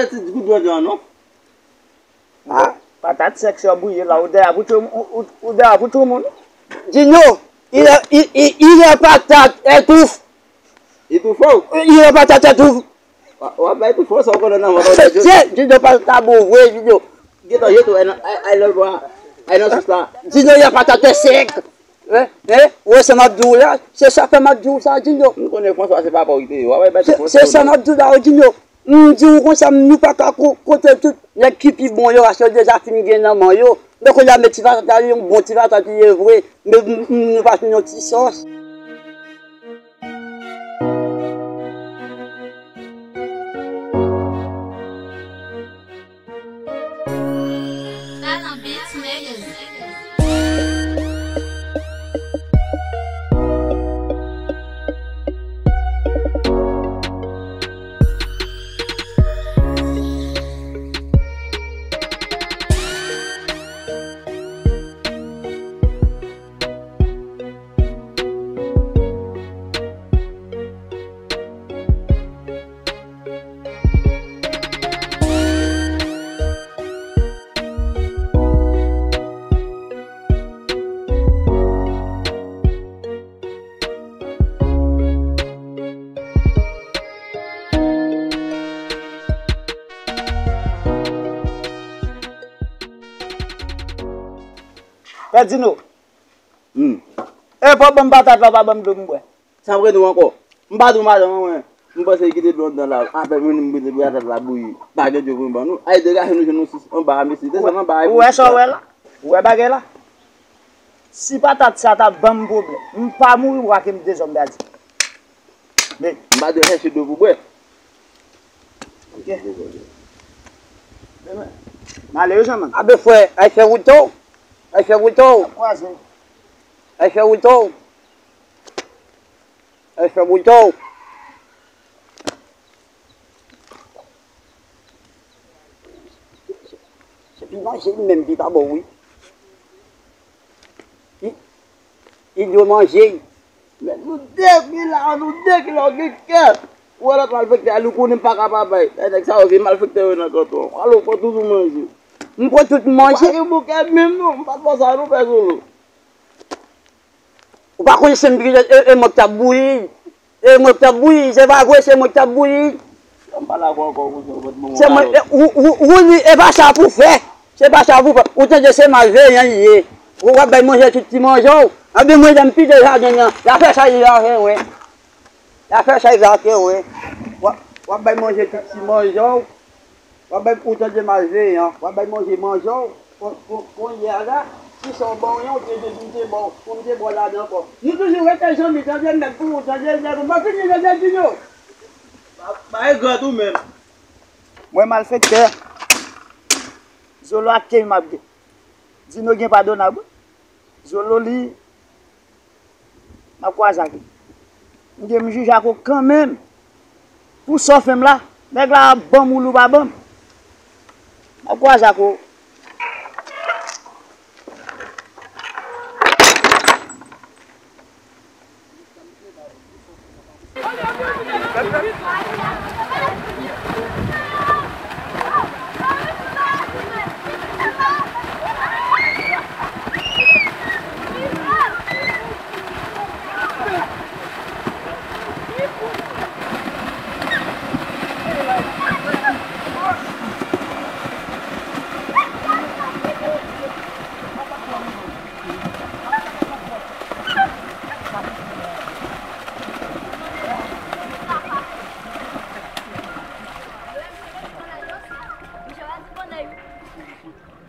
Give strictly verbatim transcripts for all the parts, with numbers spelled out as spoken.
Gade ti goudron djò non. Ah, patat sèk sa bouyi la, ou dèyè pou tout moun, ou dèyè pou tout moun. Djinyo, il est, il, il, il est patat, étouffe. Étouffe ou? Il est patat, étouffe. W ap bay étouffe sa ou konnen nan mwen. Djinyo patat bon vre, Djinyo. Gentan, gentan, ay nan, ay nan lwa, ay nan sous la. Djinyo, il est patat sèk. Hein? Hein? Ou wè sa m ap di w la? Se sa fè m ap di w sa, Djinyo. M konnen François se papa ou ki te ye. W ap bay étouffe. Se sa m ap di w la, Djinyo. M di w konsa, nou pa ka konte tout nèg ki pi bon yo, paske yo deja fin gen nan men yo. Men kounye a, men ti patat la, yon bon ti patat li ye vre, men nou pa fin yon ti sòs. Fèdino. Hmm. E pa ban m patat la, pa ban m dlo m bwè. Sa m rele w ankò. M pa di w madanm mwen. M panse li kite dlo anndan la. Apèn vini m kite patat la bouyi. Pa gen dlo pou m ban nou. Ay degaje nou je nou sis anba a mesye. Desann anba a. Ou wè sa w wè la? Ou wè bagay la? Si patat sa ta ban m pwoblèm, m pa mouri pou pa ke m dezòm gadi. Men. M pa dwe chèche dlo pou bwè. Ok. Malere jan, man. Abe frè, ay fè wout ou. Ay fè wout ou. Ap kwaze. Ay fè wout ou. Ay fè wout ou. Se pi manje li menm ki pa bon, wi. Li, li dwe manje. Men nou de ki la, nou de ki la, ou gen kè. Ou wè lòt malfektè a, li konnen m pa ka pa bay. Lè nèg sa yo vye malfektè yo nan kanton an. Alò, ou pran tout ou manje. M pran tout m manje. Pa gen bon kè menm non, m pa t fè sa non, pèsonèl. Ou pa konnen se m ki e, e mwen k t ap bouyi. E mwen k t ap bouyi, se pa vre, se mwen k t ap bouyi. Sa m pale avè w ankò, kouzen, ou pa t ban m Se mwen, kalòt. E, ou, ou, ou li, e pa sa pou fè. Se pa sa pou fè. Ou tande se malveyan li ye. Ou w ap bay manje tout ti manje w. Anben mwen lè m pile jaden an, l a fè sa li vle avè mwen. L a fè sa li vle avè mwen. W ap, w ap bay manje tout ti manje w. W ap bay, ou tande malveyan, w ap bay manje manje w. Kon, kon, kounye a la, si se yon bon yon, te de m te ba w, pou m te ba w ladan ankò. Nou toujou rete zanmi, tande nèg pou ou, tande nèg, mwen fini, tande Dino. Pa, pa egret ou menm. Mwen malfektè. Zolo ak Key m ap gen. Dino gen padonab wi. Zolo li M ap kwaze ak li. M gen m jije ak ou kanmenm. Pou sa w fè m la, nèg la ap ban m woul ou pa ban m. M ap kwaze ak ou.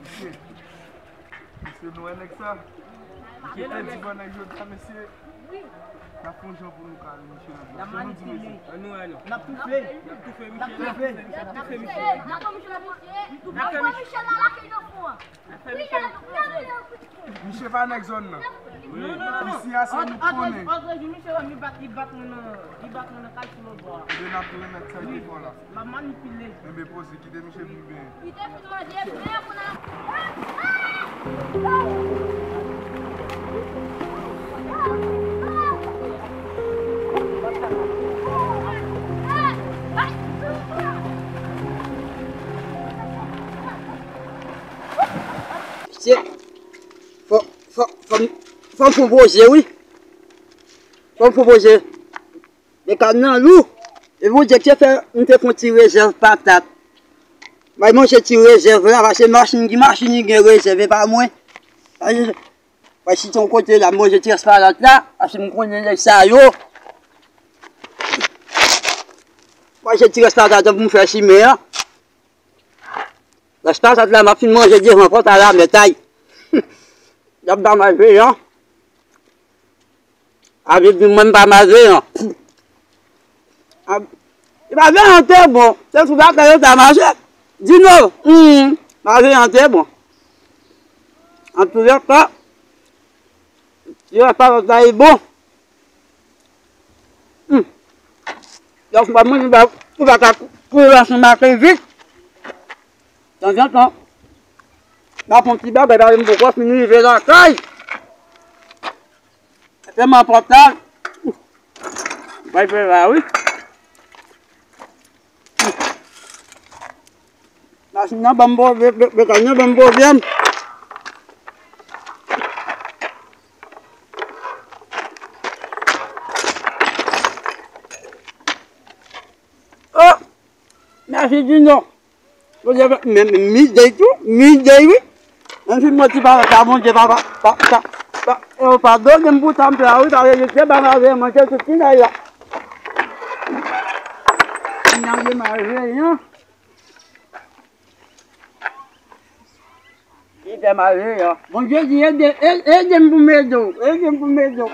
Mesye, mesye, nou wè nèg sa? Mesye te di bon nèg jodi a, mesye. N ap fè yon jan pou nou kale misye nan dlo. N ap manipile. N ap toufe. N ap toufe misye. N ap toufe misye. N ap toufe misye. N ap toufe misye. N ap toufe misye. Misye pa nèg zòn nan. Isi a se nou konnen. Antre jou misye wè m, li bat, li bat mwen nan, li bat mwen nan kay sou lòt bò a. Ebyen n ap tou remèt sa ki fò la. M ap manipile. Enben poze, kite misye vin benyen. Kite vin manje, men pou nan. Mesye, fò, fò, fò m, fò m pwopoze, wi. Fò m pwopoze. Men kay nan lou. E Bondye ki fè m te fè yon ti rezèv patat. Mwen manje ti rezèv la, paske machin ki machin li gen rezèv, e pa mwen. Paske, paske si se yon kote la, m manje ti rès patat la, paske m konnen nèg sa yo. Manje ti rès patat la pou m fè chimen an. Rès patat la, m ap fin manje devan pòt a la, mèt ay. Y ap ba malveyan. A vle di mwen m pa malveyan. A, e malveyan te bon. Se sou lakay yo ta mache. Dino, hmm, malveyan te bon. Antoulèka, yo pa lòt la e bon. Hmm. Lè w fè manje, ou pa, ou pa ka kouri ansanm ak li vit. Tanzantan, m ap fè yon ti bagay, paske m poko fini rive lakay. Tèlman pòt la, m pral fè la, wi. Machin nan ban m pwoblèm, be-, be-, bekàn nan ban m pwoblèm. Oh! Mèsi Dino. Men, men, midday tou, midday wi. Menm si m manti pa sa, Bondye, papa, pa, pa, pa, yo, padone m pou sa m fè a, wi, pa respekte bagay yo, manje tout ki nan la. Nan de mare, an. Li fè mare, an. Bondye di, ede, e- ede m pou m ede w, ede m pou m ede w.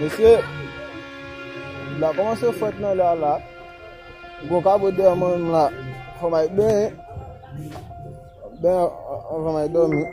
Mesye, la kòmanse frèt nan lè a la. Gon kabo dèyè mwen menm la. Fò m al benyen. Benyen anvan m al dòmi.